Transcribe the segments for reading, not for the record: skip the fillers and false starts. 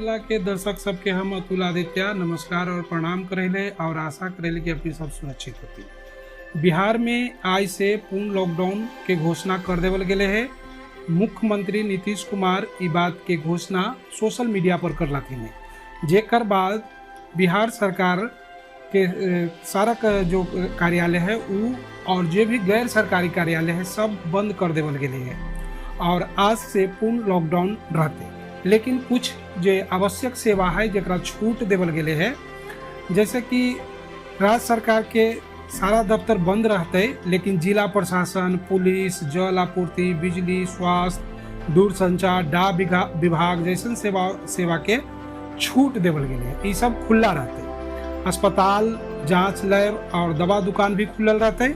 वाला के दर्शक सबके हम अतुल आदित्य नमस्कार और प्रणाम करेले और आशा करेले कि अपनी सब सुरक्षित होती। बिहार में आज से पूर्ण लॉकडाउन के घोषणा कर देवल गेले है। मुख्यमंत्री नीतीश कुमार ई बात के घोषणा सोशल मीडिया पर करलथिन है, जेकर बाद बिहार सरकार के सारा जो कार्यालय है उ और जे भी गैर सरकारी कार्यालय है सब बंद कर देवल गेले है और आज से पूर्ण लॉकडाउन रहते। लेकिन कुछ जे आवश्यक सेवा है जरा छूट देवल गेले है, जैसे कि राज्य सरकार के सारा दफ्तर बंद रहते, लेकिन जिला प्रशासन, पुलिस, जल आपूर्ति, बिजली, स्वास्थ्य, दूरसंचार, डाक विभाग जैसन सेवा सेवा के छूट देवल गेले है। ई सब खुला रहते। अस्पताल, जांच लैब और दवा दुकान भी खुलल रहते।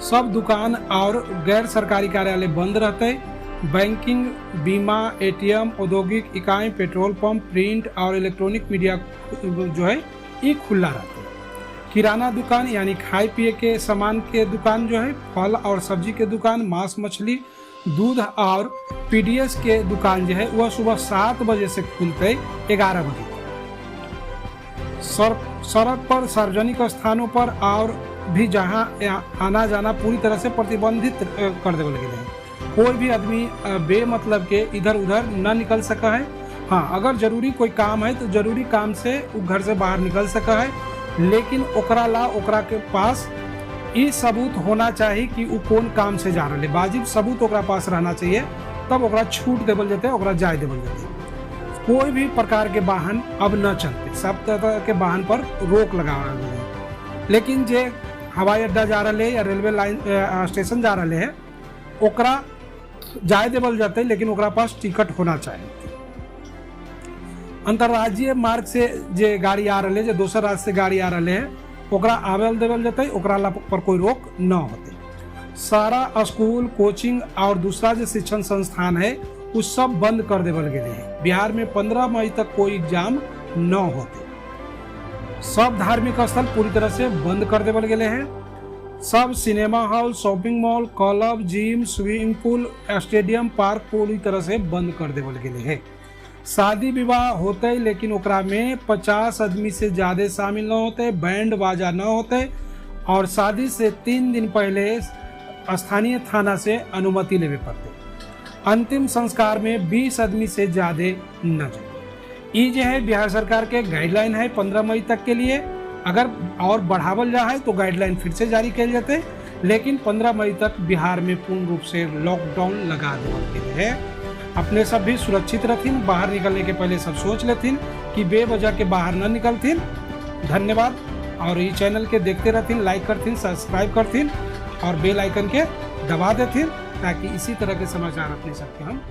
सब दुकान और गैर सरकारी कार्यालय बंद रहते। बैंकिंग, बीमा, एटीएम, औद्योगिक इकाई, पेट्रोल पंप, प्रिंट और इलेक्ट्रॉनिक मीडिया जो है ये खुला रहते। किराना दुकान यानी खाए पिए के सामान के दुकान जो है, फल और सब्जी के दुकान, मांस मछली, दूध और पीडीएस के दुकान जो है वह सुबह 7 बजे से खुलते 11 बजे तक। सड़क पर, सार्वजनिक स्थानों पर और भी जहाँ आना जाना पूरी तरह से प्रतिबंधित कर देवल गेले है। कोई भी आदमी बेमतलब के इधर उधर न निकल सका है। हाँ, अगर जरूरी कोई काम है तो जरूरी काम से उ घर से बाहर निकल सका है, लेकिन ओकरा ला ओकरा के पास ई सबूत होना चाहिए कि उ कौन काम से जा रहा है। वाजिब सबूत ओकरा पास रहना चाहिए, तब ओकरा छूट देवल जते, ओकरा जाय देवल जते। कोई भी प्रकार के वाहन अब न चलते, सब तरह के वाहन पर रोक लगा है। लेकिन जे हवाई अड्डा जा रहा है या रेलवे लाइन स्टेशन जा रहा है ओकरा जाय देवल जाते, लेकिन ओकरा पास टिकट होना चाहिए। अंतर्राज्यीय मार्ग से जे गाड़ी आ रहा है, जे दोसर राज्य से गाड़ी आ रहा है, ओकरा आवेल देवल जते, ओकरा ला पर कोई रोक न होते। सारा स्कूल, कोचिंग और दूसरा जो शिक्षण संस्थान है वो सब बंद कर देवल गेले है। बिहार में 15 मई तक कोई एग्जाम न होते। सब धार्मिक स्थल पूरी तरह से बंद कर देवल गेले हैं। सब cinema hall, shopping mall, club, gym, swimming pool, stadium, park पूरी तरह से बंद कर देवल गेले है। शादी विवाह होते लेकिन ओकरा में 50 आदमी से ज़्यादा शामिल न होते, बैंड बाजा न होते और शादी से 3 दिन पहले स्थानीय थाना से अनुमति लेवे पड़ते। अंतिम संस्कार में 20 आदमी से ज़्यादा न जाए। ई जो है बिहार सरकार के गाइडलाइन है 15 मई तक के लिए। अगर और बढ़ावल जा है तो गाइडलाइन फिर से जारी कल जाते, लेकिन 15 मई तक बिहार में पूर्ण रूप से लॉकडाउन लगा देवल गेल है। अपने सब भी सुरक्षित रथिन, बाहर निकलने के पहले सब सोच लेथिन कि बेवजह के बाहर न निकलथिन। धन्यवाद। और ये चैनल के देखते रहथिन, लाइक करथिन, सब्सक्राइब करथिन और बेल आइकन के दबा देथिन, ताकि इसी तरह के समाचार अपने सबके हम